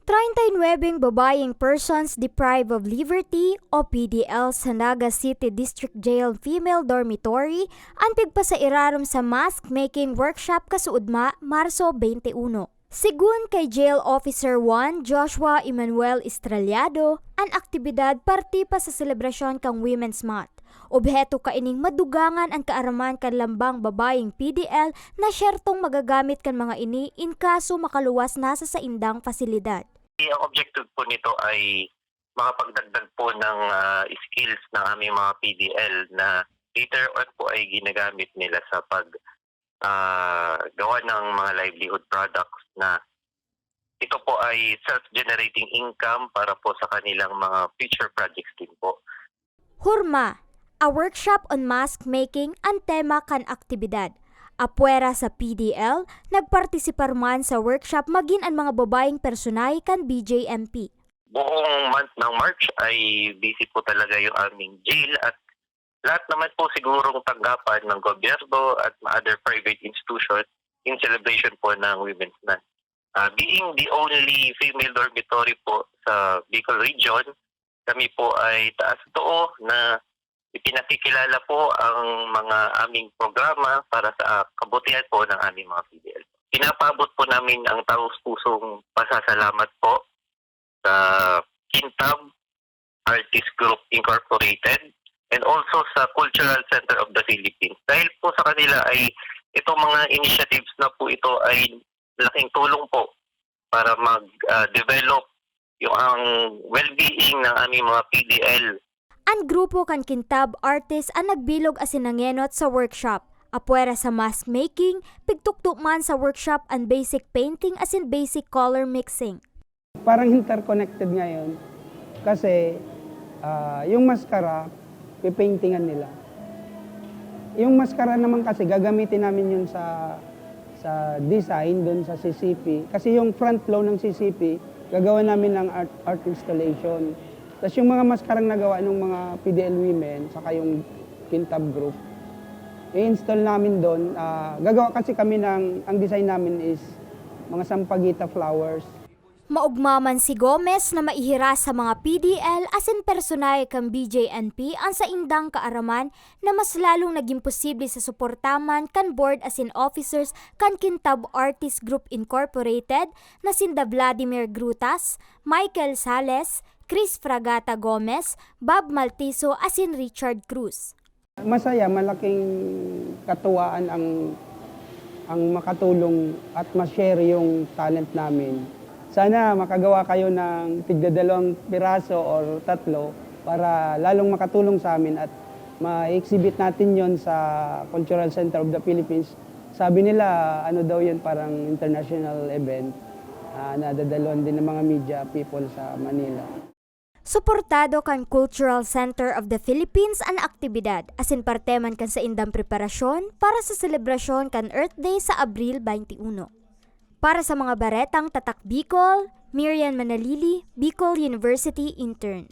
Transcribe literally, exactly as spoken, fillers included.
Treinta y nuebeng babayeng persons deprived of liberty o P D L sa Naga City District Jail Female Dormitory an pigpasairarom sa mask-making workshop kasuodma, Marso twenty-one. Segun kay Jail Officer one, Joshua Emmanuel Estrellado, an aktibidad parte pa sa selebrasyon kan Women's Month. Obheto kaining madugangan an kaaraman kan lambang babayeng P D L na syertong magagamit kan mga ini in kaso makaluwas na sa saindang pasilidad. Ang objective po nito ay makapagdagdag po ng, ah, skills ng aming mga P D L na later on po ay ginagamit nila sa pag, ah, gawa ng mga livelihood products na ito po ay self-generating income para po sa kanilang mga future projects din po. Hurma, a workshop on mask making an tema kan aktibidad. Apwera sa P D L, nagpartisipar man sa workshop magin an mga babayeng personahe kan B J M P. Buong month ng March ay busy po talaga yung aming jail at lahat naman po sigurong tanggapan ng gobyerno at other private institution in celebration po ng Women's Month. Ah, being the only female dormitory po sa Bicol region, kami po ay taas too na ipinakikilala po ang mga aming programa para sa kabutihan po ng aming mga P D L. Pinapaabot po namin ang taos-pusong pasasalamat po sa Kintab Artist Group Incorporated and also sa Cultural Center of the Philippines. Dahil po sa kanila ay itong mga initiatives na po ito ay laking tulong po para mag, ah, develop yung ang well-being ng aming mga P D L. An grupo kan Kintab Artist an nagbilog asin nangenot sa workshop. Apwera sa mask making, pigtukdo man sa workshop an basic painting asin basic color mixing. Parang interconnected ngayon kasi, ah, yung maskara, pipaintingan nila. Yung maskara naman kasi gagamitin namin yun sa, sa design dun sa C C P. Kasi yung front low ng C C P, gagawa namin ng art, art installation. Tas yung mga maskarang nagawa ng mga P D L women, saka yung Kintab group, i-install namin dun. Ah, gagawa kasi kami ng, ang design namin is mga sampaguita flowers. Maogma man si Gomez na maihiras sa mga P D L asin personahe kan B J N P an saindang kaaraman na mas lalong nagin posible sa suporta man kan board asin officers kan Kintab Artist Group Incorporated na sinda Vladimir Grutas, Michael Sales, Chris Fragata Gomez, Bob Maltiso asin Richard Cruz. Masaya, malaking katuwaan ang, ang makatulong at ma-share yung talent namin. Sana makagawa kayo ng tigdadalawang piraso or tatlo para lalong makatulong sa amin at ma-exhibit natin yon sa Cultural Center of the Philippines. Sabi nila, ano daw yun, parang international event, ah, na dadalhan din ng mga media people sa Manila. Suportado kan Cultural Center of the Philippines an aktibidad, asin parte man kan saindang preparasyon para sa selebrasyon kan Earth Day sa Abril twenty-one. Para sa mga baretang Tatak Bicol, Miriam Manalili, Bicol University Intern.